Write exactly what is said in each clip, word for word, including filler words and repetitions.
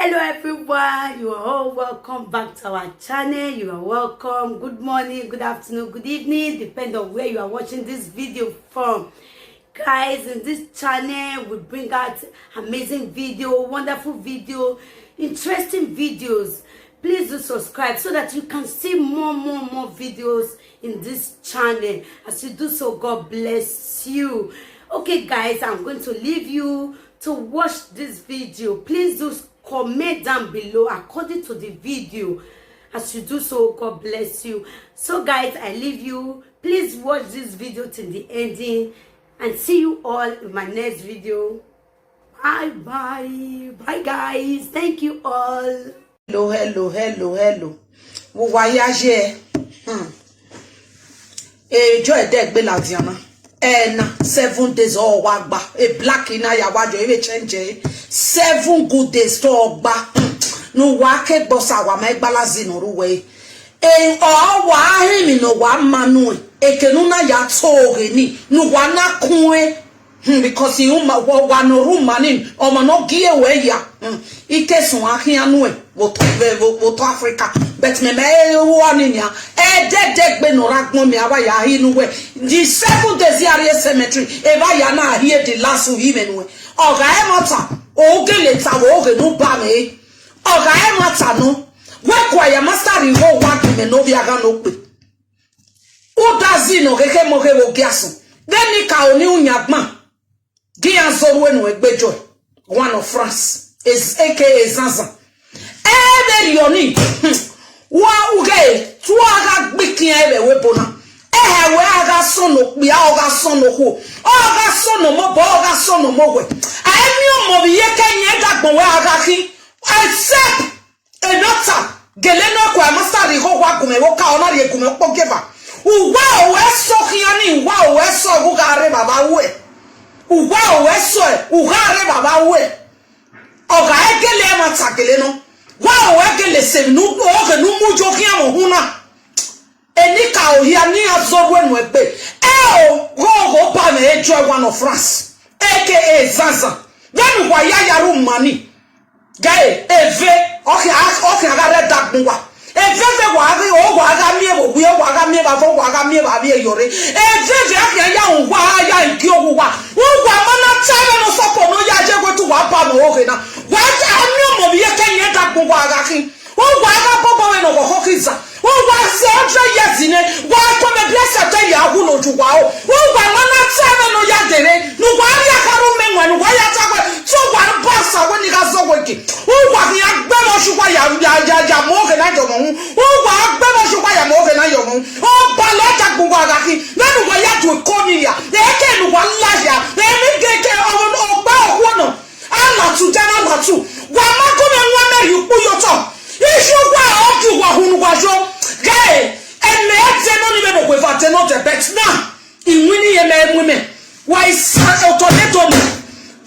Hello everyone, you are all welcome back to our channel. You are welcome. Good morning, good afternoon, good evening, depend on where you are watching this video from. Guys, in this channel we bring out amazing video, wonderful video, interesting videos. Please do subscribe so that you can see more, more, more videos in this channel. As you do so, God bless you. Okay, guys, I'm going to leave you to watch this video. Please do comment down below according to the video. As you do so, God bless you. So, guys, I leave you. Please watch this video till the ending, and see you all in my next video. Bye bye. Bye, guys. Thank you all. Hello, hello, hello, hello. Wo wa ya je. Hmm. Ejo edegbe la diana. Ena seven days o wa gba. E black ina ya wa jo ebe change. Seven good days to gba. Hmm. Nu wa ke gbosa wa ma egbala zi no ruwe. E o wa hi mi no wa manu. E ke nu na ya to ge ni. Nu wa na kun e. Hmm, because you ma wa, wa no room manin. O ma no gie we ya. Hmm. Ike sun ahian nu e. Wo to ve wo, wo to Africa. But me me e wo ani nya. E de de gbe no ra gbon mi awa ya hi nu we. The seven days here cemetery. E ba ya na here the last u hi me nu e. Oga e mota. O ge le ta wo ge nu ba me. Oga e mota no. We kwa ya master ri wo wa ki me no bi aga no pe. U da zi no keke mo ke wo gi asun. Then ni ka oni unya gban. Gi an zoru enu egbejo. One of France. Is A K A Zanzan. E be ri oni. Wa uge. Tu aga gbikin e be we bona. E he we aga sono. Bi aga sono ho. Aga sono mo bo aga sono mo we. A e mi o mo bi ye ke yen dagbo we aga ki. Except Enota, gele no kwa masa ri ho wa gume wo ka ona ri gume po geva. Uwa o we so kiani, uwa o we so gu ga re baba we. Uwa o we so e, u ga re baba we. Oga e gele ma ta gele no. Wa o we gele se nu, o ge nu mu jo ki amo huna. Enika o ya ni azo we nu egbe. E o, go go pa me ejo one of France. A K A Zanzan. Then wa ya ya ru mani. Gai, eve, oke, oke, aga re dagbo wa. Eve ve wa ri, o wa aga mi e wo, wi o wa aga mi e ba vo, wa aga mi e ba mi e yore. Eve ve oke ya un wa ya nki o wa. U wa mana ta me no so po no ya je go tu wa ba mo oke na. Wa ta mi o mo bi ye ke ye dagbo wa aga ki. U wa aga bo bo we no ko ko ki za. U wa se hundred years ne. Wa ko me blessed te ya hu lo ju wa o. U wa mana ta me no ya dere. Nu wa ya ka ru me nwa, nu wa ya ta ko. So wa ba sa we ni ga zo we ki. U wa ya gbe mo shu wa ya, ya, ya, ya mo ke na jo mo. U wa gbe mo shu wa ya mo ke na yo mo. O ba lo ta gbo wa ga ki. Na nu wa ya du ko ni ya. E ke nu wa la ya. E mi ge ke o, o gba o wo no. Ala tu jana la tu. Wa ma ko me nwa me yu pu yo to. Isu wa o ki wa hunu wa jo. Ge. E me te no ni me bo kwe fa te no te bet na. Iwini ye me mu me. Wa isa o to le to mu.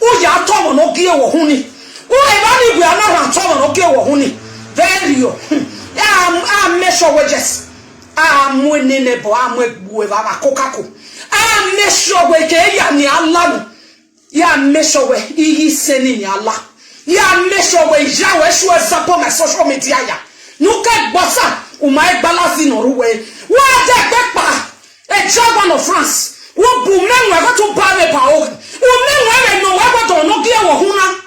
U ya to mo no gie wo huni. U e ba ni gbe ana ra to mo no gie wo huni. Very yo. A, a me sure we just. A mu ni ne bo, a mu egbu e ba ba kokako. A me sure we ke ya ni ala nu. Ya me sure we iyi se ni ni ala. Ya me sure we ya we sure zapo my social media ya. Nu ke gbosa, u ma e gbala zi no ru we. Wa de gbe pa. E ja wa no France. Wo bu me nwe ko tu ba me pa o. Wo me nwe me no we ko to no gie wo huna.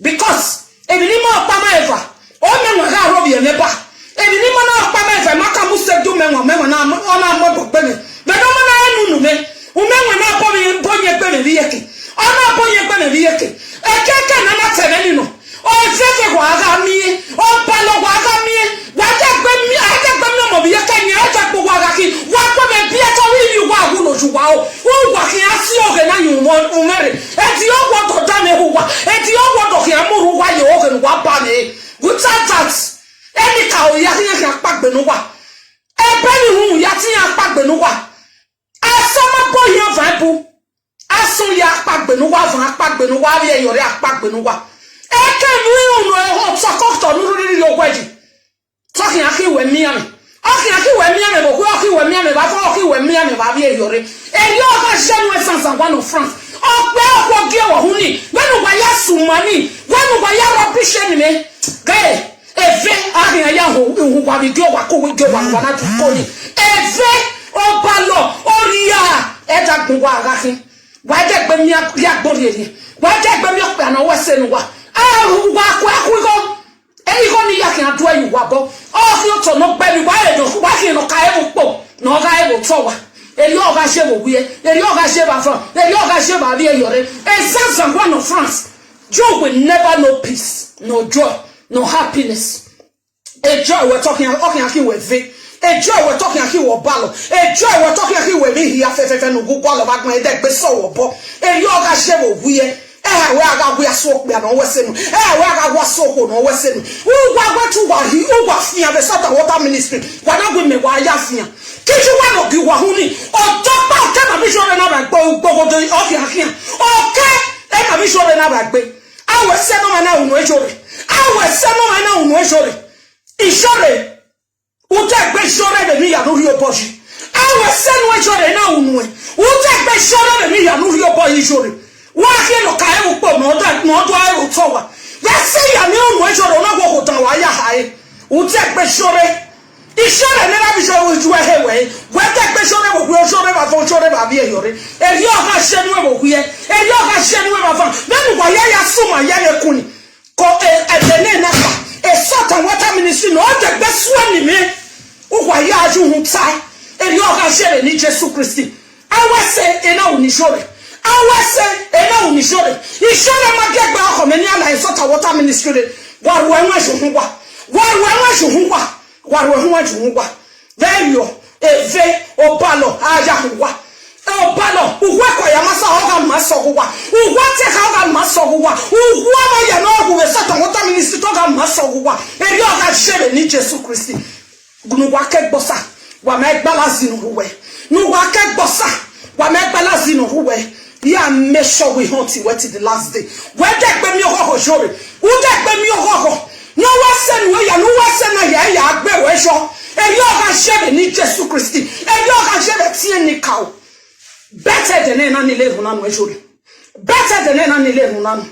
Because ebi ni mo pa ma eva. O me nwe ga ro bi e me ba. Ebi ni mo na pa ma eva ma ka mu se du me nwe me nwe na mo na mo bo gbe me. Me no mo na enu nu me. U me nwe na bo mi bo nye gbe me bi ye ke. O na bo nye gbe me bi ye ke. E ke ke na na te me ni no. O zeke wa aga mi, o palo wa aga mi, wa ja gbe mi, a ja gbe mi mo bi ye ke ni, a ja gbe wa aga ki, wa gbe me bi e to wi yu wa hu no ju wa o. U wa ki a si o ge na yu mo u mere. E di o wo do da me hu wa, e di o wo do ki a mo ru wa ye o ge nu wa ba me. Without that, eni ka o ya ki ya ki a pa gbe nu wa. E be ni hu ya ti a pa gbe nu wa. Asama bo yan va bu. Asun ya akpagbe nu wa van akpagbe nu wa ri eyo re akpagbe nu wa. Eke nu iun no eho toko to nu ri ri ogweji. Toki aki we mi ame. Oki aki we mi ame bo ku oki we mi ame ba fo oki we mi ame ba bi eyo re. Eyo ga jenu esan san wa no France. Ogbe okwo gi ewo huni. Wenu wa ya sumani. Wa Wa ya rubbish ni me. Ge, eve, ari ya ho, hu wa video wa ko video wa wa na tu ko ni. Eve, obalo, oria, e da gun wa ga hin. Wa de gbe mi ya gbori eri. Wa de gbe mi o pe ana we se nu wa. Ah, wa ko ku go. E igo ni ya ki adu e wa bo. O fi o to no gbe mi wa e do wa ki no ka e mo po. No ga e mo to wa. Eri o ga se wo wi e. Eri o ga se ba fo. Eri o ga se ba bi e yore. E sa sa wa no France. You will never know peace, no joy, no happiness. A joy we're talking, okay, aki we ve. A joy we're talking, aki we balo. A joy we're talking, aki we mi here fe fe fe no gu kwa lo ba gbe de gbe so wo bo. Eri o ga se wo wi e. E ha we aga we aso pe no we se nu. E ha we aga we aso ko no we se nu. U wa we tu wa hi, u wa fi ave sata water ministry. Wa na we me wa ya fi. Ki ju wa no gi wa hu ni. O to pa o ke ma mi jo re na ba gbe u gbogo do o fi akia. O ke e ma mi jo re na ba gbe. Awe se no ma na unu e jo re. Awe se no ma na unu e jo re. I jo re. U te gbe jo re be mi ya no ri o bo ji. Awe se no e jo re na unu e. U te gbe jo re be mi ya no ri o bo i jo re. Wa ke no ka e u po no da no do e u to wa. Ya se ya ni unu e jo re na wo ko dan wa ya ha e. U te gbe jo re. I jo re ne na bi jo u ju e he we. We te gbe jo re wo ku jo re ba fo jo re ba bi e yo re. Eri o ga se nu e wo ku ye. Eri o ga se nu e ba fa. Be nu wa ya ya su ma ya le ku ni. Ko e e de ne na ka. E sata water ministry no de gbe su ni me. U wa ya ju hu ta. Eri o ga se re ni Jesu Kristi. Awe se e na u ni jo re. Awe se e na u ni jo re. I jo re ma ge gba ko me ni ala e sata water ministry re. Wa ru e wa ju hu wa. Wa ru e wa ju hu wa. Wa ru e wa ju hu wa. Very o. Eve, obalo, aya hu wa. Obalo, uwe ko ya masa o ga ma so hu wa. Uwe te ka o ga ma so hu wa. Uwe ma ya no hu we sata water ministry to ga ma so hu wa. Eri o ga se re ni Jesu Kristi. Nu wa ke gbosa, wa me gbala zinu ruwe. Nu wa ke gbosa, wa me gbala zinu ruwe. Ya make sure we hunt it till the last day. We de gbe mi oho jore. U de gbe mi oho. No wa se nu ya, no wa se na ya ya gbe we jo. Eri o ga se re ni Jesu Kristi. Eri o ga se re ti e ni ka o. Better than na ni le hu na nu e jore. Better than na ni le hu na nu.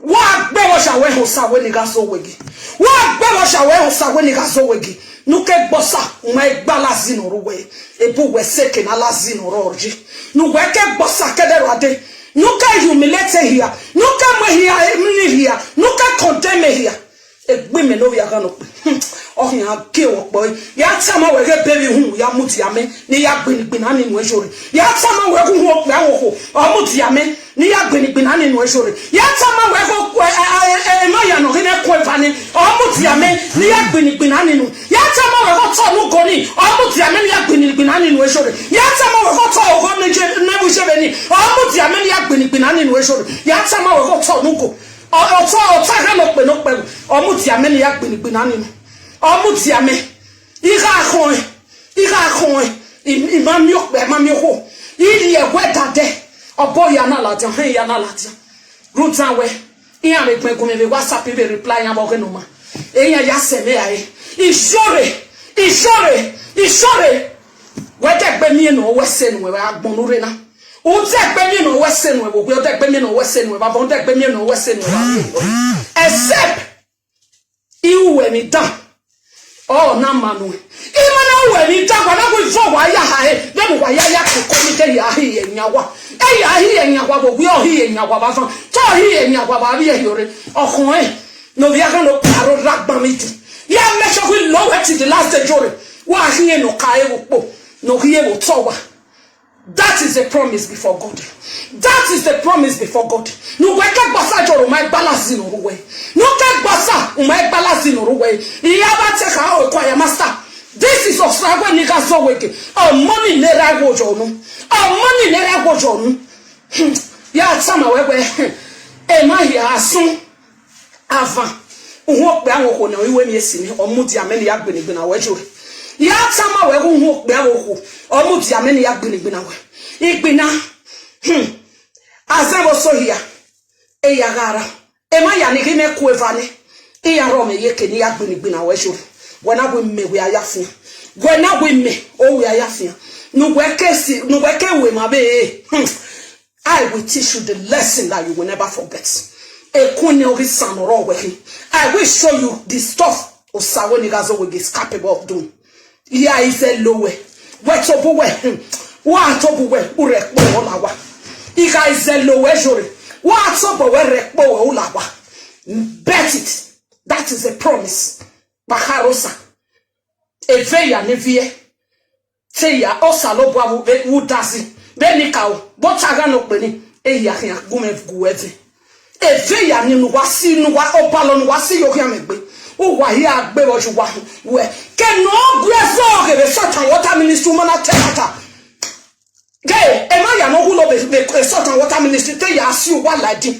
Wa gbe wo sha we ho sa we ni ga so wegi. Wa gbe wo sha we ho sa we ni ga so wegi. Nu ke gbosa, u ma e gba la zinu ru we. E bu we se ke na la zinu ro ji. Nu we ke gbosa ke de ro ade. Nu ke humiliate here. Nu ke mo here, e mi here. Nu ke condemn here. E gbe me no ya ga no pe. Hmm. O hin a ke wo po. Ya ta ma we ge baby hu, ya mu ti ame. Ni ya gbini gbina ni nu e jore. Ya ta ma we hu ho pe a wo ho. O mu ti ame. Ni ya gbini gbina ni nu e jore. Ya ta ma we go e ma ya no hine ko e vani. O mu ti ame ni ya gbini gbina ni nu. Ya ta ma we go to nu go ni. O mu ti ame ni ya gbini gbina ni nu e jore. Ya ta ma we go to ogo ni je ne bu je be ni. O mu ti ame ni ya gbini gbina ni nu e jore. Ya ta ma we go to nu go. O to o ta ga no pe no pe. O mu ti ame ni ya gbini gbina ni nu. O mu ti ame. Iga khon. Iga khon. I ma mi okpe ma mi ho. Ili e we dade. Obo ya na la dia, he ya na la dia. Rutan we. Iya me gbe gun me be WhatsApp be reply ya bo ke no ma. Iya ya se me ai. Isore. Isore. Isore. We de gbe mi no we se nu we agbon re na. U de gbe mi no we se nu we, u de gbe mi no we se nu we, baba u de gbe mi no we se nu we. Except iwe mi da. Oh, na manu. Ima na we mi da kwa na ku fo wa ya ha e. Be mu wa ya ya ku ko mi de ya hi ye nya wa. E ya hi ye nya wa bo wi o hi ye nya wa ba fan. To hi ye nya wa ba bi e yore. O khon e. No bi a kan lo paro ragba mi ti. Ya make sure we low it till the last day jore. Wa hi e no ka e wo po. No hi e wo to wa. That is a promise before God. That is the promise before God. Nu we ke gbosa joro ma gbala zinu ruwe. Nu ke gbosa u ma gbala zinu ruwe. Iya ba te ka o kwa ya master. This is Osagwe nigga so weke. O money ne ra go jonu. O money ne ra go jonu. Hmm. Ya ta ma we we. E ma ya asun. Avan. Uhu okpe awon ko na iwe mi esi ni, omu di amen ya gbinigbina we jure. Ya ta ma we uhu okpe awon ko, omu di amen ya gbinigbina we. Igbina. Hmm. Aze wo so hia. E ya gara. E ma ya ni ki me ku evani. E ya ro me ye ke ni ya gbinigbina we jure. We na we me we ayafin. We na we me o we ayafin. Nu we ke si, nu we ke we ma be. Hmm. I will teach you the lesson that you will never forget. Ekune ori san oro we. I will show you the stuff Osawe Nigazo is capable of doing. Iya ize lowe. We tobu we. Hmm. Wa tobu we. Urekpo olawa. Iga ize lowe jore. Wa tobu we rekpo olawa. Bet it. That is a promise. Bakarosa. Eve ya nevie. Te ya Osalobua wu, wu dazi. Be ni ka o. Bo taga no pe ni. E ya hin agume gu eve. Eve ya ni nu wa si, nu wa obalo, nu wa si yo hin amegbe. U wa ya gbe wo ju wa. We. Ke no gwe so ke be Salt and Water Ministry mana te ata. Ke e ma ya no wu lo be, be, be Salt and Water Ministry te ya si wa la di.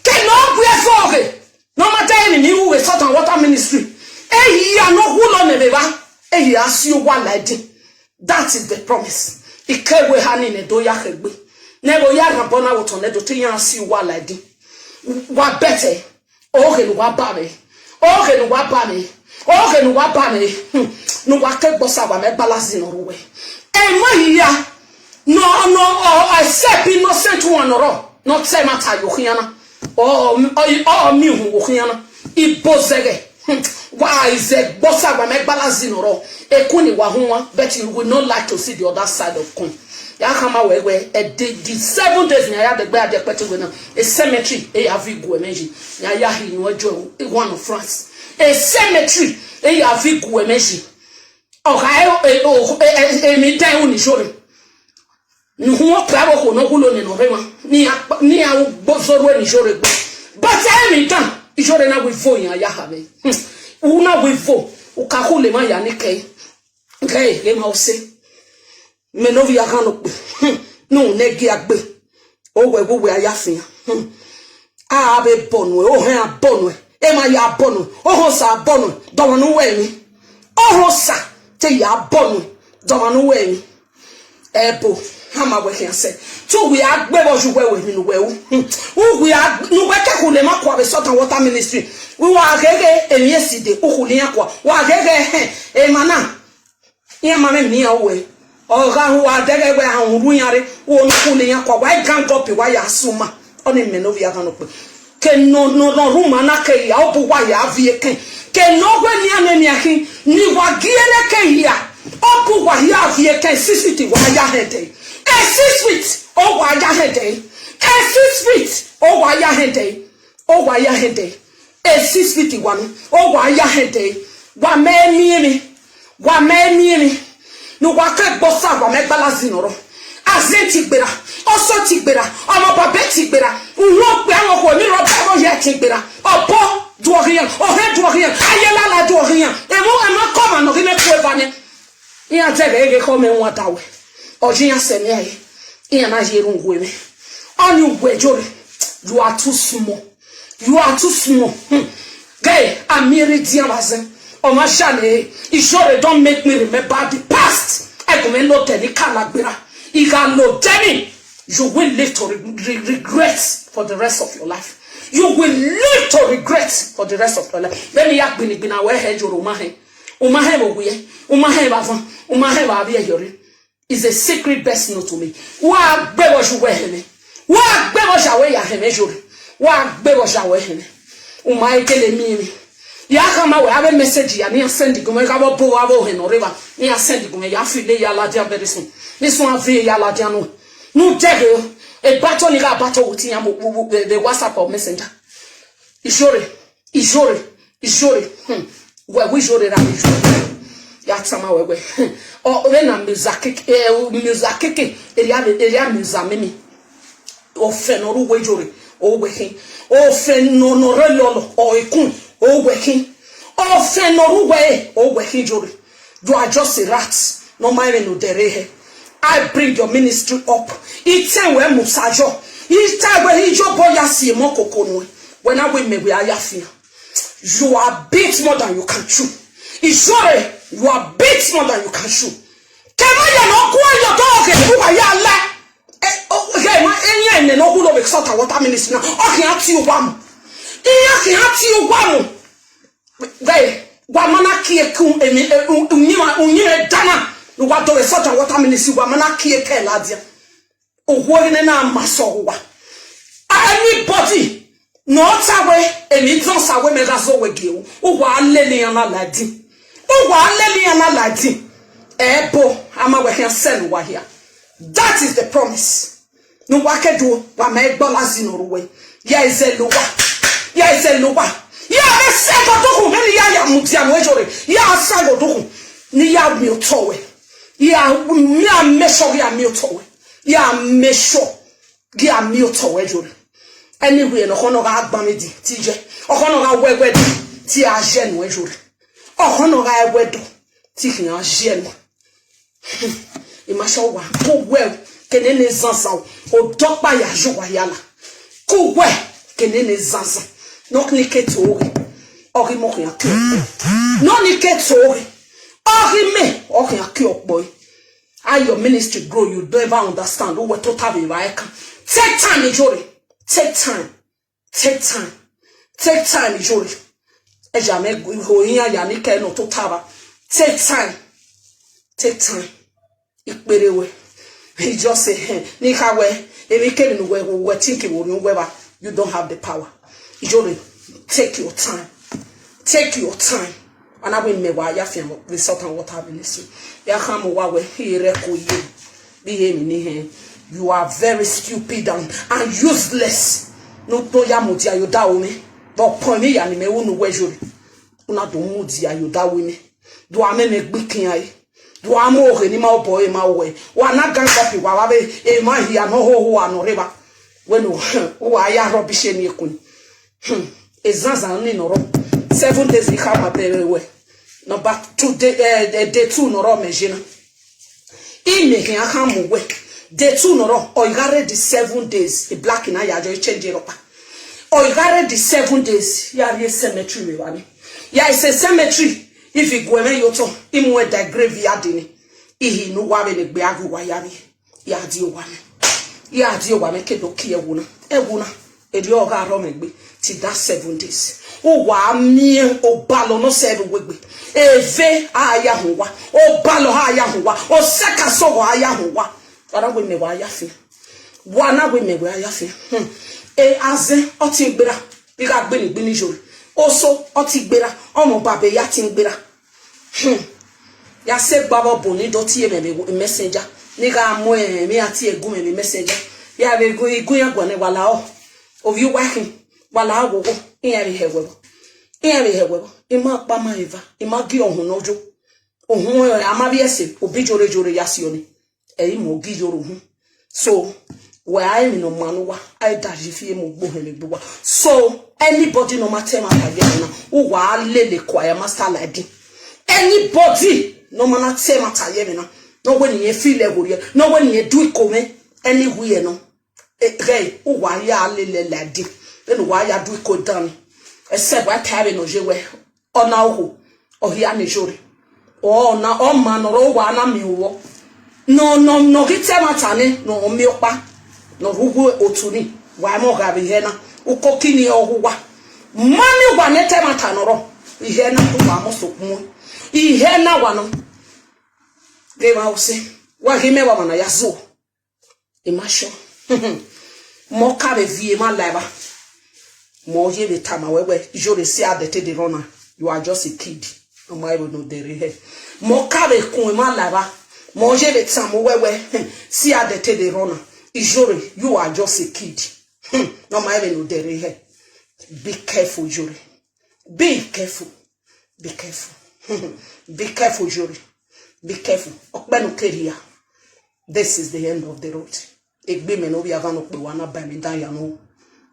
Ke no gwe so ke. No matter any ni wu be Salt and Water Ministry. E ya no wu lo ne be ba. E ya si wa la di. That is the promise. Ike we hani ne do ya kegbe. Ne bo ya rabona woto ne do te ya si wa la di. Wa bete. Oge nu wa ba me. Oge nu wa ba me. Oge nu wa ba me. Hmm. Nu wa ke gbosa wa me balazi no ruwe. E ma ya. No, no, oh, I say be innocent one oro. No te mata yo hiana. Oh, oh, oh, mi hu wo hiana. Ibo zege. Hmm. Wa ize gbosa wa me balazi no oro. Ekuni wa hunwa, but you will not like to see the other side of kun. Ya kama we we, e the, the seven days ni ya de gbe ade pete we na. A cemetery, e ya vi gu emeji. Ya ya hi ni ojo, e one of France. A cemetery, e ya vi gu emeji. Oga e, e, o, e, e, e mi dan u ni jore. Ni hu o pe abo ko no wu lo ni no re ma. Ni a, ni a u gbo zoro ni jore gbo. But e mi dan, i jore na we vo yan ya ha be. Hmm. U na we vo, u ka ku le ma ya ni ke. Ke, le ma o se. Me no vi ya kan no pe. Hmm. No, ne gi agbe. O we wu we aya fin. Hmm. A be bonu, o he a bonu. E ma ya bonu. O ho sa bonu. Do wa nu we mi. O ho sa te ya bonu. Do wa nu we mi. Ebo, hama we can say. Tu we a gbe bo ju we we mi nu we u. Hmm. U we a nu we ke ku le ma kwa be Salt and Water Ministry. We wa gege e mi eside. U ku le ya kwa. Wa gege he. E mana. Iya ma me mi ya we. O ga hu wa dege we ha hu ru ya re. Wo no ku le ya kwa. Wa gang up wa ya suma. Oni me no vi ya kan no pe. Ke no, no, no, ru mana ke ya, o bu wa ya vi eke. Ke no we ni ane ni ahi, ni wa gi ere ke ya. O bu wa ya vi eke, sisiti wa ya hede. E sisiti, o wa ya hede. E sisiti, o wa ya hede. O wa ya hede. E sisiti wa ni, o wa ya hede. Wa me mi mi. Wa me mi mi. Nu wa ke gbosa wa me balazi no oro. Aze ti gbera, oso ti gbera, omo babe ti gbera. Uwo pe awon ko ni ro ba mo ye ti gbera. Obo du oriyan, ohe du oriyan, ayelala du oriyan. Emu ema ko ma no ri me ku evane. Iya te ge ge ko me wa ta we. Oji ya se ni aye. Iya na ye run we me. Oni we jore. You are too small. You are too small. Hmm. Gay, amiri diamazen. O ma shane, Ijore don't make me remember the past. I go me no teni kalagbera. Iga no teni. You will live to re- re- regret for the rest of your life. You will live to regret for the rest of your life. Let me yak bini bina we he joro ma he. Uma he bo we. Uma he ba van. Uma he ba bi e yore. Is a secret best known to me. Wa gbe wo ju we hene. Wa gbe wo ja we ya hene jore. Wa gbe wo ja we hene. Uma ekele mi mi. Ya kama we ave message ya ni send gume ka bo bo avo heno reva. Ni send gume ya file ya la dia very soon. Ni so ave ya la dia no. Nu dege. E bato ni ga bato wuti ya mo the WhatsApp or Messenger. Ijore. Ijore, Ijore, hmm. We, we Ijore ra Ijore. Ya tama we we. Hmm. O, we na muzakeke, eh, muzakeke. Eria, eria muzamimi. O fe no ru we Ijore. O we hin. O fe no no re lolo. O ikun. O we hin. O fe no ru we. O we hin Ijore. You are just a rat. No mind me no derehe. I bring your ministry up. Ite we musajo. Ite we hijo boya si mo kokonu. When I win me we are yafia. You are bit more than you can chew. Ijore, you are bit more than you can chew. Kema ya no kwa yo to ke ku wa ya la. Eh, oh, okay, ma enya ne no ku lo be Salt and Water Ministry na. Okay, ati uwamu. Iya ke ati uwamu. Gai, wa mana kie ku emi, eh, un- unyima unyima dana. Wa do Salt and Water Ministry wa mana kie ke la dia. Owo ne na maso wa. Anybody No tawe, emi don sawe me gazo we geu. Uwa leli ana ladi. Uwa leli ana ladi. Ebo, ama we can send wa here. That is the promise. No wa ke do, wa me gbo la zino ruwe. Ya ize luwa. Ya ize luwa. Ya be se go do ku, meni ya ya mudia no ejore. Ya sa go do ku. Ni ya mi otowe. Ya mi a me sure ya mi otowe. Ya me sure. Gi ami oto we jore. Anywhere no kono ga agba mi di ti je. Okono ga wewe di ti a je no we jore. Okono ga ewe do ti ki a je no. Ima sho wa ko we kene ne zanzan o dopa ya jo wa yala. Ko we kene ne zanzan. No ni ke to we. Ori mo ki a ke. No ni ke to we. Ori me o ki a ke opo. How your ministry grow, you don't even understand. Who were total Take time, Ijore. Take time. Take time. Take time, Ijore. Ejame go iya ya ni ke no to taba. Take time. Take time. Ikperewe. He just say, hey, ni ka we, emi ke ni we we think we ni we ba. You don't have the power. Ijore, take your time. Take your time. Ana we me wa ya fi mo the salt and water ministry. Ya kan mo wa we he re ko ye. Be he mi ni he. You are very stupid and, and useless. No to ya mo dia yo da o me. But point me ya ni me unu we jore. Una do mo dia yo da we me. Do ame me gbikin ai. Do amo ohe ni ma obo e ma we. Wa na gang up wa wa be e ma hi ano ho ho ano reba. We no. Wa ya rubbish ni ekun. Hmm. Ezanzan ni noro. Seven days ni kama bere we. No, but today, eh, eh, day two noro me jina. Ime ke aka mu we. Day two noro. O igare the seven days. E black na ya jo change ropa. O igare the seven days. Ya ri cemetery me wani. Ya is a cemetery. If you go me yoto, imu e da grave ya dini. Ihi no wa be ne gbe agu wa ya ni. Ya di o wa me. Ya di o wa me ke do ki e wona. E wona. E di o ga ro me gbe. Ti that seven days. O wa mi o ba lo no se do we gbe. E ve a ya ho wa. O ba lo a ya ho wa. O se ka so wa ya ho wa. Ara we me wa ya fi. Wa na we me wa ya fi. Hmm. E aze o ti gbera. Bi ga gbe ni gbe ni jore. O so o ti gbera. Omo babe ya ti gbera. Hmm. Ya se gbabo bo ni do ti eme me messenger. Ni ga mo e mi ati egun me messenger. Ya be gu igun ya gwa ne wala o. Of you working. Wala wo wo. Iya bi he wo. Iya bi he wo. Ima pa ma eva. Ima gi ohun nojo. Ohun e ama bi ese. Obi jore jore ya si oni. E imo gi joro hun. So, we a emi no manu wa, a da ji fi emo gbo he me gbo wa. So, anybody no matter ma ta ye na, u wa lele kwa ya master like this. Anybody no ma na te ma ta ye na. No we ni e feel e go ye. No we ni e do iko me. Anywhere no. E, hey, u wa ya lele like this. Then u wa ya do iko down. E se wa ta be no je we. Ona oho, ohia ni jore. Ona oma no ro wa na mi wo. No, no, no, ki te mata ni, no mi opa. No rugu otu ni, wa mo ga bi he na. Uko kini ohu wa. Mami wa ne te mata no ro. Ihe na tu wa mo so kumo. Ihe na wa no. Ge ma use. Wa hi me wa mana ya zo. Imagine. Mo ka be vie ma life. Mo ye be tama we we. Yo be see how they take the runner. You are just a kid. No my even know the real. Mo ka be kun ma life. Mo ye be tama we we. See how they take the runner. Ijore, you are just a kid. No my even know the real. Be careful, Jore. Be careful. Be careful. Be careful, Jore. Be careful. Okpenu keria. This is the end of the road. Egbe me no bi agan okpe wa na ba mi dan ya no.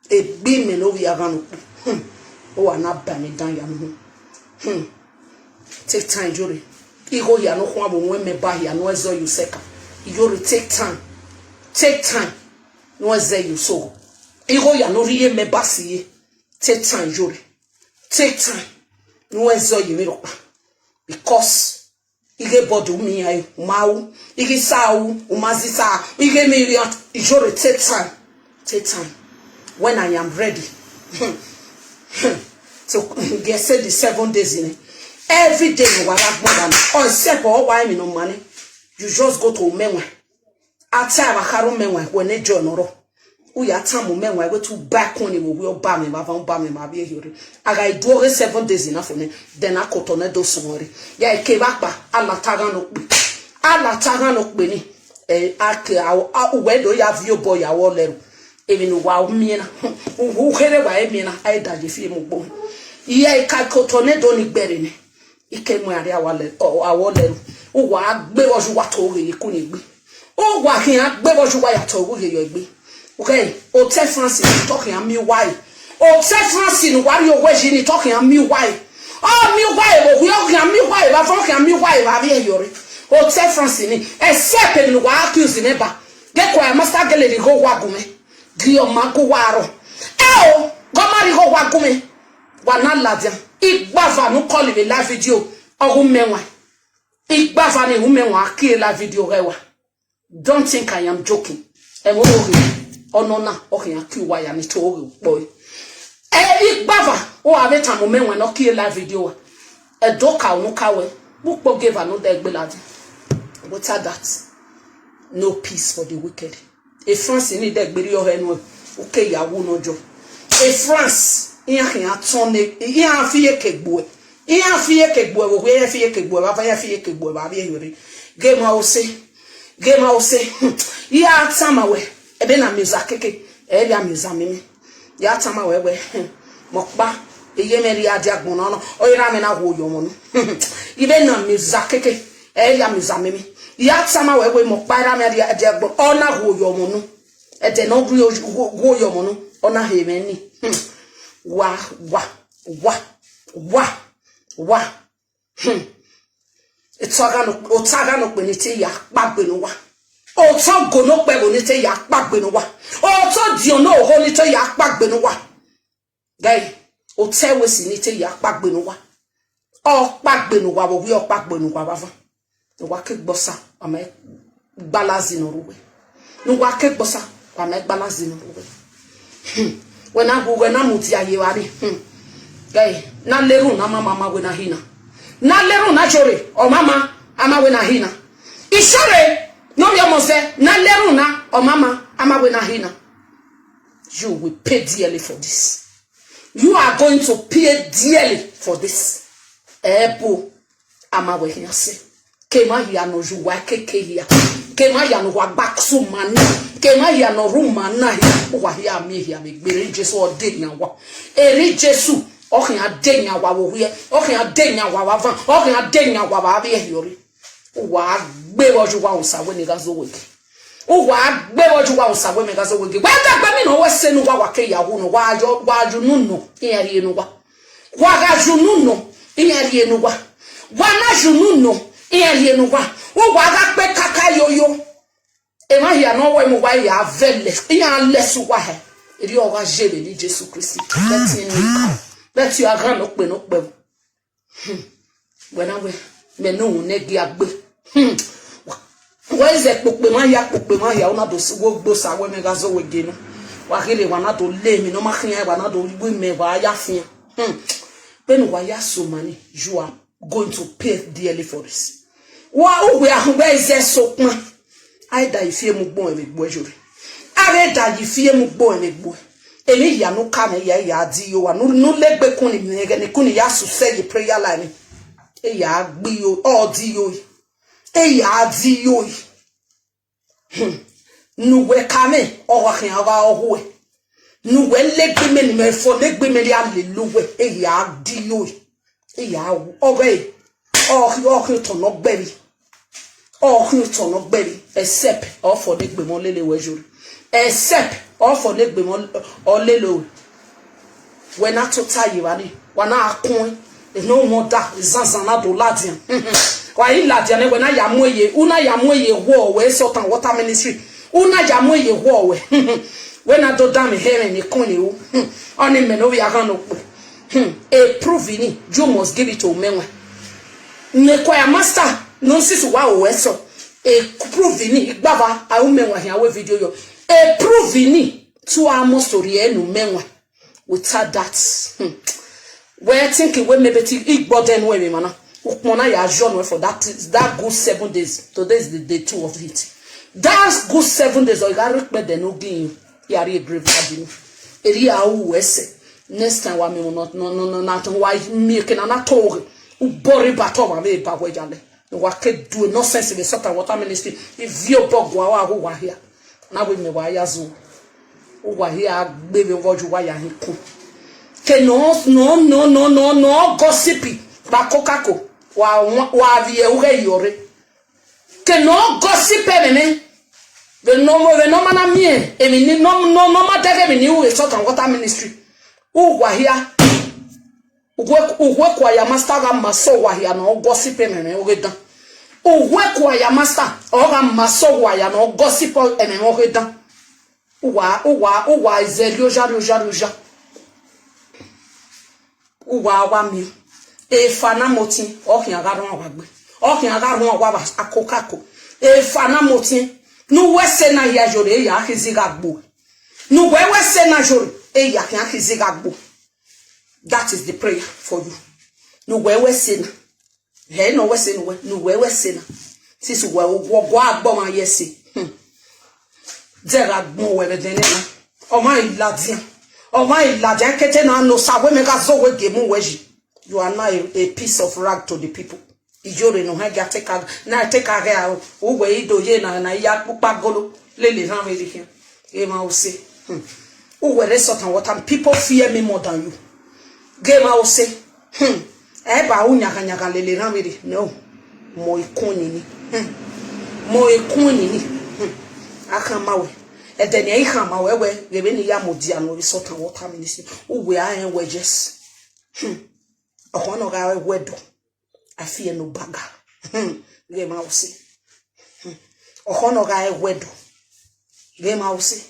Egbe me no bi agan okpe. Hmm. O wa na ba mi dan ya no. Hmm. Take time, Jore. Igo ya no kwa bo nwe me ba ya no ezo you seka. Jore, take time. Take time. No eze you so. Igo ya no ri ye me ba si ye. Take time, Jore. Take time. No ezo you me ro. Because ige bodu mi ai mau. Ige sau, umazi sa. Ige mi ri at. Ijore, take time. Take time. When I am ready. So, they say the seven days in it. Every day, you are more than. Or except for why me no money. You just go to Menwa. Ata wa haru Menwa when they join oro. Uya tamu me wa wetu back on wo wi oba me ma va oba me ma bi ehore. Aga iduoge seven days enough for me. Then I could on do somewhere. Ya ke bakpa ala taga no pe. Ala taga no pe ni. Eh, ake a uwe do ya vio boy ya wo leru. Even wa miena. U here wa miena. Ai da je fi mu gbo. Ye ka ko to ne do ni gbere ni. Ike mu ari awale awole. Uwa gbe woju wa to ge ku ni gbe. Uwa hin agbe woju wa ya to ge yo gbe. Okay, o te France ni talking ami why. O te France ni wari o weji ni talking ami why. Oh mi why o wi o hin ami why ba fo hin ami why ba bi eyore. O te France ni e se pe ni wa accuse me ba. Ge ko ya master gele ni go wa gume. Gi o ma go wa ro. E o go ma ri go wa gume. Wa na ladia. Igbava no call me live video. Ogu menwa. Igbava ni hu menwa ki live video rewa. Don't think I am joking. E wo wo. Ono na o hin aki wa ya ni to wo boy. E igbava o ave tamu menwa no ki live video wa. E do ka onu ka we. Bu po geva no de gbe ladia. Without that, no peace for the wicked. E France ni de gberi o henu. Uke ya wo no jo. E France. Iya hin aton ne. Iya fi ye ke gbo. Iya fi ye ke gbo. Wo ye fi ye ke gbo. Ba fa ya fi ye ke gbo. Ba bi eyore. Ge ma o se. Ge ma o se. Iya tama we. Ebe na mi za keke. Ebe a mi za mi mi. Ya tama we we. Mo pa. Eye me ri adi agbon na no. O ira me na wo yo mo no. Ibe na mi za keke. E ya mi za mi mi. Ya tama we we mo pa ira me ri adi agbon. Ona wo yo mo no. E de no wo yo mo no. Ona he me ni. Wa wa wa wa wa. Otaga no otaga no pe ni te ya pa gbe no wa. Oto go no pe go ni te ya pa gbe no wa. Oto di ono ho ni te ya pa gbe no wa. Gai, o te we si ni te ya pa gbe no wa. O pa gbe no wa wo wi o pa gbe no wa bava. No wa ke gbosa ama gbalazi no ruwe. No wa ke gbosa ama gbalazi no ruwe. Hmm. We na gu we na mu ti aye wa ni. Hmm. Gai, na leru na mama ma we na hina. Na leru na chore o mama ama we na hina. Ishore no mi omo se na leru na o mama ama we na hina. You will pay dearly for this. You are going to pay dearly for this. Ebo ama we hia se. Kema hia no ju wa keke hia. Kema hia no wa baksu mani. Kema hia no ru mana hia. Wa hia mi hia mi gbere Jesu o de nya wa. Eri Jesu o hia de nya wa wo hie. O hia de nya wa wa van. O hia de nya wa wa bi e yori. Wa gbe wo ju wa usa we ni ga zo weke. Uwa gbe wo ju wa usa we me ga zo wege. Wa ga gbe mi no we se nu wa wa ke ya hu no wa jo wa ju nu no. Iya ri enu wa. Wa ga ju nu no. Iya ri enu wa. Wa na ju nu no. Iya ri enu wa. Uwa ga pe kaka yo yo. E ma ya no we mu wa ya vele. Iya le su wa he. Eri o ga jere ni Jesu Christi. Beti ni. Beti a ga no pe no pe. Wena we me no ne gi agbe. Wa ize pope ma ya pope ma ya una do si wo gbo sa we me ga zo we genu. Wa gele wa na do le mi no ma khian wa na do wi me wa ya fian. Pe nu wa ya so mani you are going to pay dearly for this. Wa u we ahun we ize so pon. Ai da ifie mu gbon e me gbo e jore. Are da ifie mu gbon e me gbo. Emi ya no ka me ya ya di yo wa no no le gbe kun ni me ge ni kun ni ya su se ye prayer line. E ya gbi yo o di yo. E ya di yo. Hmm. Nu we ka me o wa khin ava o hu e. Nu we le gbe me ni me fo le gbe me ri ale lu we. E ya di yo. Iya, okay. Oh, okay, to no gberi. Oh, to no gberi. Except ofo de gbe mo lele we jori. Except ofo de gbe mo o lele o. When I to tie you ani. When I kun. E no mo da. Zanzan na do ladian. Wa i ladian e when I ya mo ye. Una ya mo ye wo we so tan water ministry. Una ya mo ye wo we. When I do dam here me kun ni o. Oni me no we agan no pe. Hmm. E prove ni, you must give it to me. Ne kwa ya master, no sis wa o eso. E prove ni, igbava a u menwa hia we video yo. E prove ni, tu a mo story e no menwa. Without that. Hmm. We're thinking we maybe ti igbo den we me mana. Ukpona ya join we for that that good seven days. Today is the day two of it. That good seven days o ga ri pe de no gin. yari e grave ka binu. Eri a u ese. Next time wa mi no no no no na to wa mi ke na na to. U bori ba to wa mi ba we jale. Wa ke do nonsense with salt and water ministry. If you bog wa wa wa here. Na we me wa ya zu. U wa here a gbe we wo ju wa ya hin ku. Ke no no no no no no gossip. Ba kokako. Wa wa vi e u ge yore. Ke no gossip e me. Ve no mo ve no mana mie. E mi ni no no no ma dege mi ni u salt and water ministry. U wa here. Ugwe ugwe kwa ya master ga maso wa here no gossip e me o ge dan. Ugwe kwa ya master o ga maso wa ya no gossip e me o ge dan. Uwa uwa uwa ize rioja rioja rioja. Uwa wa mi. E fa na moti o hin aga ron wa gbe. O hin aga ron wa ba akokako. E fa na moti. Nu we se na ya jore ya kizi ga gbo. Nu we we se na jore e ya kizi ga gbo. That is the prayer for you. Nu we we se na. He no we se nu we nu we we se na. Sisi we wo gwa gbo ma yesi. Hmm. Dera gbon we be dene na. O ma iladian. O ma iladian kete na no sa we me ka zo we gemu we ji. You are now a, a piece of rag to the people. Ijore no ha ga take a na take a ga o we ido ye na na ya pupa golo lele na we ri. Ge ma o se. Hmm. U we re salt and water. People fear me more than you. Ge ma o se. Hmm. E ba u nyaga nyaga lele na we ri. No. Mo ikun ni. Hmm. Mo ikun ni. Hmm. Akan ma we. E de ni e kan ma we we. Ge be ni ya mo di anu salt and water ministry. U we a en we yes. Hmm. Ohono ga we we do. I fear no baga. Hmm. Ge ma o se. Hmm. Ohono ga e we do. Ge ma o se.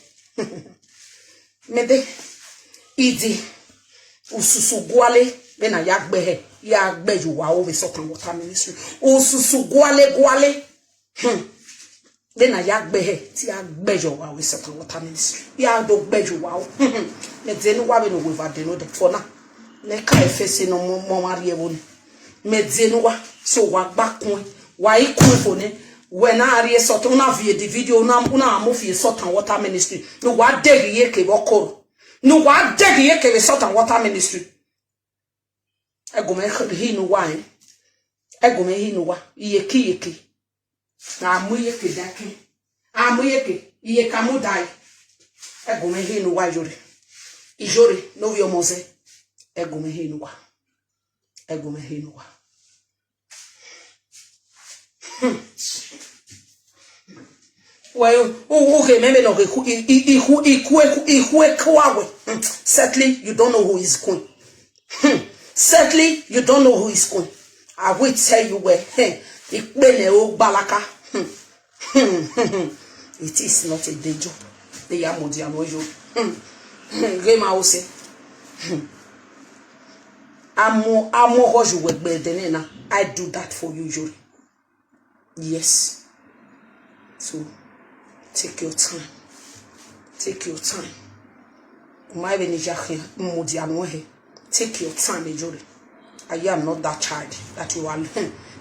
Me de. Idi. Ususu gwale. Be na ya gbe he. Ya gbe ju wa o ve salt and water ministry. Ususu gwale gwale. Hmm. Be na ya gbe he. Ti ya gbe ju wa o ve salt and water ministry. Ya do gbe ju wa o. Hmm. Me de nu wa be no we va de no de for now. Me ka e fe se no mo mo ma ri e wo ni. Me de nu wa. So wa gba kun. Wa i kun fo ni. We na ri e salt. Una vi e di video. Una una mo fi salt and water ministry. No wa de ri e ke bo koro. No wa de ri e ke ve salt and water ministry. Egume hi nu wa eh. Egume hi nu wa. Iye ki iye ki. Na amu iye ke da ki. Amu iye ke. Iye ka mu dai. Egume hi nu wa jore. Ijore no vi omo ze. Egume hi nu wa. Egume hi nu wa. Hmm. Well, u u ke me me no ke ku i i i ku i ku e ku i ku e ku awe. Hmm. Certainly, you don't know who is queen. Hmm. Certainly, you don't know who is queen. I will tell you where. Hey, ikpele o gbalaka. Hmm. Hmm. It is not a danger. They are modi anoyo. Hmm. Hmm. Ge ma o se. Hmm. Amo amo hoju we gbe de na. I do that for you, Yori. Yes. So take your time. Take your time. Uma ebe ni jahe mudi anu he. Take your time, Ejore. I am not that child that you are.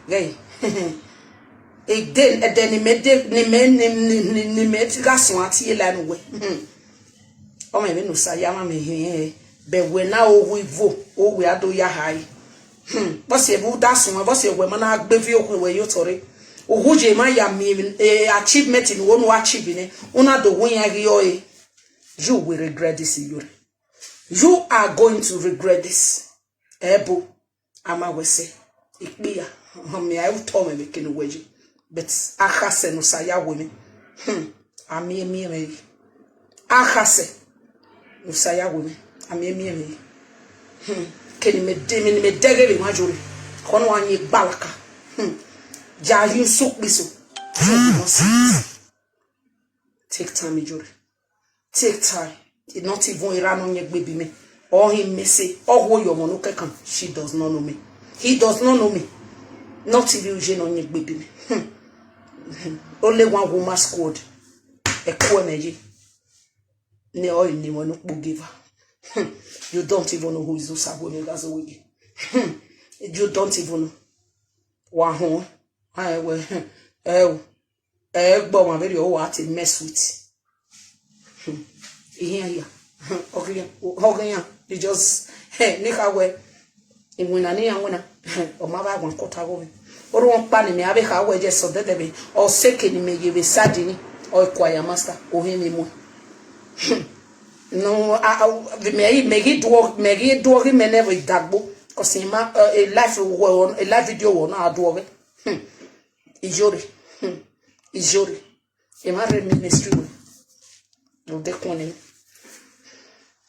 Hey. Again, and then ni me de ni me ni ni ni ni me ti ga sun ati e lanu we. Hmm. O me me no sa ya ma me he. Be we na o wi vo. O we ado ya hai. Hmm. Bosi ebu da sun, bosi ewe mana gbe vi okun we yo tore. Ohu je ma ya mi eh, achievement ni wonu achieve ni. Una do won ya ri o e. You will regret this, Yuri. You are going to regret this. Ebo ama wese. Ikpiya. Hami ai uto me me kinu weji. But akase no saya we me. Hmm. Ami emi emi. Akase. Usaya women. Ami emi emi. Hmm. Keni me de me me dege be majori. Kono anyi balaka. Hmm. Ja yin suk biso. Take time, Ijori. Take time. It not even irano nye gbebi me. Or him me say, oh, who your mono kekan. She does not know me. He does not know me. Not even uje no nye gbebi me. Hmm. Only one woman squad. Ekwe me ye. Ne o ni mo no kpo give her. Hmm. You don't even know who is Usagwe Megazo Wege. Hmm. You don't even know. Wa hon. Ai we. Hmm. Eh. Eh gbo ma very o wa ti mess with. Hmm. Ihe ya. Ogiya, ogiya. They just, hey, nika we. Imwina ni ya mwina. O ma ba gwan kota go. Oru won pa ni mi abe ka we je so dede be. O seke ni me ye be sadini. O choir master. O he mi mo. No, I, I, me, me gi duo, me gi duo gi me never dagbo. Cause in my, uh, a live wo, a live video wo na duo. Hmm. Ijori. Hmm. Ijori. E ma re ministry wo. Rude kone.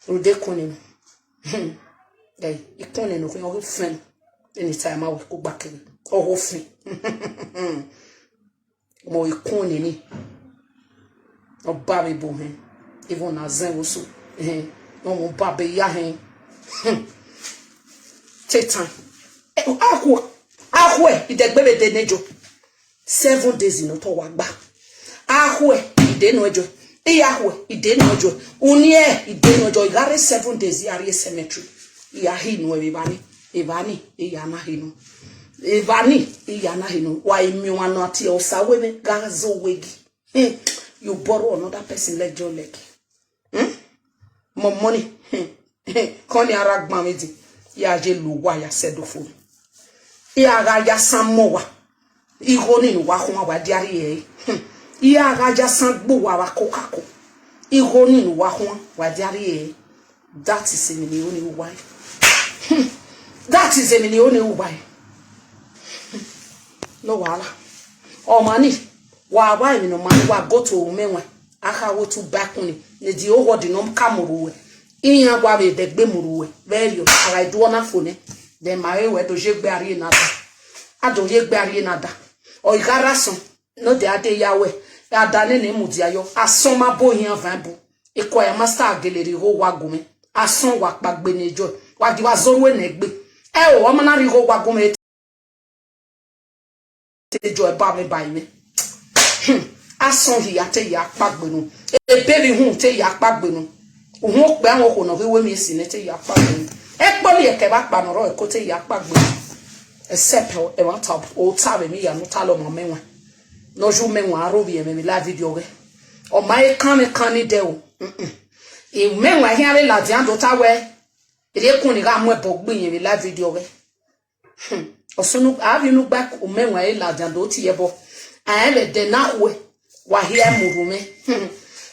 Rude kone. Hmm. Hey, ikone no ko fen. Anytime I will go back in. Oh, fen. Mo ikun ni ni. O ba mi bo hen. Even na zen wo so. Hen. No mo ba be ya hen. Hmm. Take time. Eh, akwe. Akwe. Idegbe be de nejo. Seven days in oto wa gba. Akwe. Ide no ejo. Iya akwe. Ide no ejo. Unie. Ide no ejo. Igare seven days. Yari cemetery. Iya hi no e bani. E bani. Iya na hi no. E bani. Iya na hi no. Wa imi wa no ati o sa we me gazo wegi. Hmm. You borrow another person leg your leg. Hmm? More money. Hmm. Koni ara gba mi di. Ya je lu wa ya sedo fo. Ya ga ya san mo wa. Igo ni nu wa kun wa diari e. Hmm. Ya ga ya san gbo wa wa kokako. Igo ni nu wa kun wa diari e. That is a million why. Hmm. That is a million why. Hmm. No wahala. O mani. Wa wa mi no mani wa go to umenwe. Aka wo tu bakuni. Ne di o wo di no kamuru we. Iya gwa be degbe muru we. Very yo. Ara iduo na fo ne. Then ma e we do je gbe ari na da. A do je gbe ari na da. O igara son. No de ade ya we. Ada ne ne mu dia yo. Ason ma bo yan van bo. E choir master ageleri ho wa gume. Ason wa pa gbe ne jo. Wa di wa zoru e ne gbe. E o, o ma na ri ho wa gume. Te jo e ba me ba ime. Hmm. Ason hi ya te ya pa gbe nu. E baby hun te ya pa gbe nu. Uhun pe awon ko no we mi si ne te ya pa gbe nu. E po ni e ke ba pa no ro e ko te ya pa gbe nu. Except e wa ta o ta be mi ya no ta lo mo me wa. No ju me wa ro bi e me mi la video ge. O ma e kan me kan ni de o. Mm-mm. E me wa hi ave la di an do ta we. E de kun ni ga mo e bo gbe yen mi la video ge. Hmm. Osunu, a bi nu gba ku me wa e la di an do ti e bo. A e le de na we. Wa hi e mu ru me. Hmm.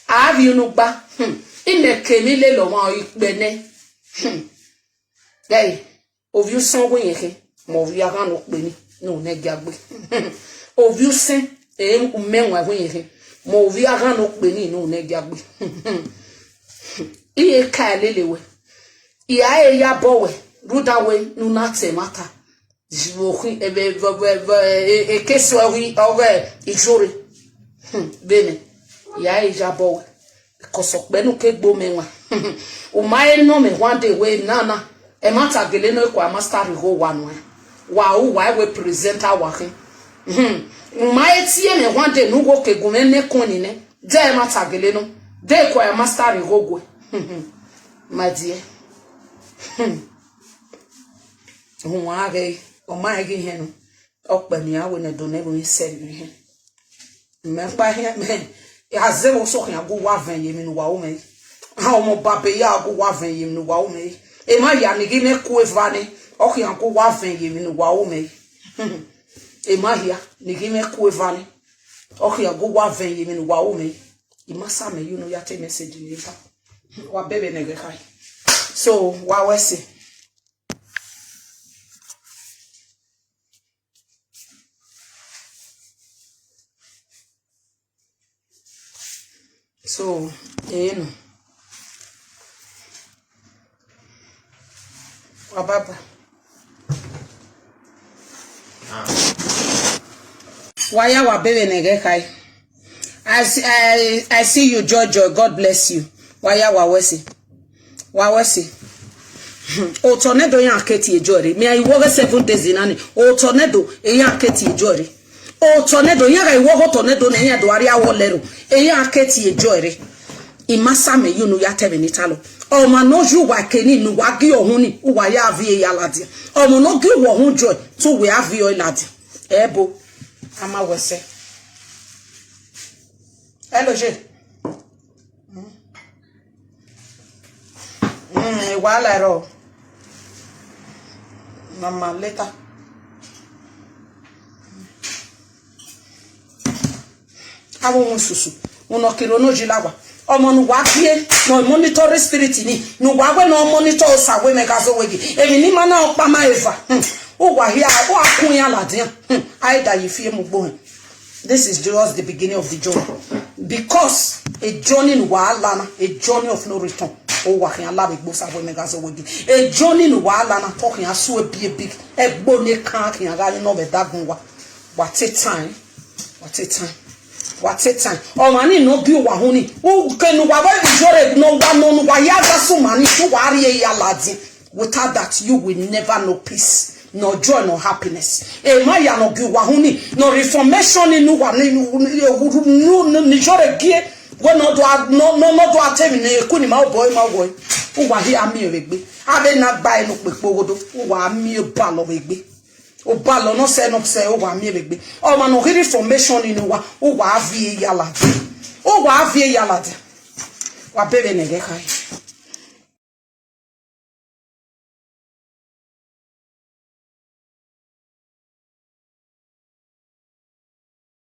A bi nu gba. Hmm. Ime ke mi le lo wa o ipe ne. Hmm. Hey, ovi usen we yen he, mo vi aghan no pe ni, no ne gia gbe. Ovi usen, eh, umenwa we yen he, mo vi aghan no pe ni, no ne gia gbe. Iye ka lele we. Iya e ya bo we, ruda we, nu na te mata. Jiwo khi, e be, be, be, be, e, e ke so ri, o we, ijore. Hmm, bene. Iya e ya bo we. Koso penu ke gbo me wa. O ma e no me one day we na na. E ma ta gele no e kwa master ri go wa no. Wa u wa we presenter wa ke. Hmm. O ma e ti e me one day no go ke go me ne ko ni ne. De e ma ta gele no. De e kwa master ri go go. My dear. Hmm. Hun wa ge. O ma e ge he no. Okpe ni awe ne do ne ru ise ni he. Me pa he me. Ya ze wo so khin agu wa ven ye mi nu wa o me. Ha o mo ba be ya agu wa ven ye mi nu wa o me. E ma ya ni gi me ku e va ni. O khin agu wa ven ye mi nu wa o me. E ma ya ni gi me ku e va ni. O khin agu wa ven ye mi nu wa o me. I ma sa me you know ya te message ni pa. Wa bebe ne ge kai. So, wa we si. So, eh, no. Wa baba. Waya wa bebe ne ge kai. I see, I, I see you, Jojo. God bless you. Waya wa wesi. Wa wesi. O tornado yan keti ejore. Me I work seven days in ani. O tornado e yan keti ejore. O tornado yan ga iwo tornado ne yan do ari awo lero. E yan keti ejore. Imasa me you know ya tebe ni talo. O ma no ju wa keni nu wa gi ohun ni. U wa ya vi e ya ladi. O mo no gi wo hun joy. Tu we avi o ladi. Ebo. Ama wese. Hello, J. Hmm? Mm, wahala ro. Mama, later. Awo wọn susu. Wọn kiri ono jilawa. Ọmọ nu wa bie no monitoring spirit ni. Nu wa we no monitor osa we megazo wegi. Ebi ni mana okpa ma eva. Hmm. O wa hia, o akun ya ladian. Hmm. Aida yi fie mu gbo hen. This is just the beginning of the journey. Because a journey nu wa lana, a journey of no return. O wa hia la be gbo sa we megazo wegi. A journey nu wa lana, talking asu e bie big. Egbo ne kan kin aga ni no be dagun wa. Wa take time. Wa take time. Wa take time. Ọmọ ni no bi wa huni. U kenu wa we ijore no wa no wa ya ga su mani tu wa ri ya ladi. Without that, you will never know peace, nor joy, nor happiness. E ma ya no gi wa huni, no reformation ni nu wa ni nu ni jore gie. We no do a- no no no do atemi ni ku ni ma o boy ma o boy. U wa hi ami eregbe. Ave na gba enu pe pogodo. U wa ami e ba lo regbe. O ba lo no se no se o wa mi ebegbe. O ma no hiri formation inu wa. O wa vi e yala. O wa vi e yala. Wa bebe nege kai.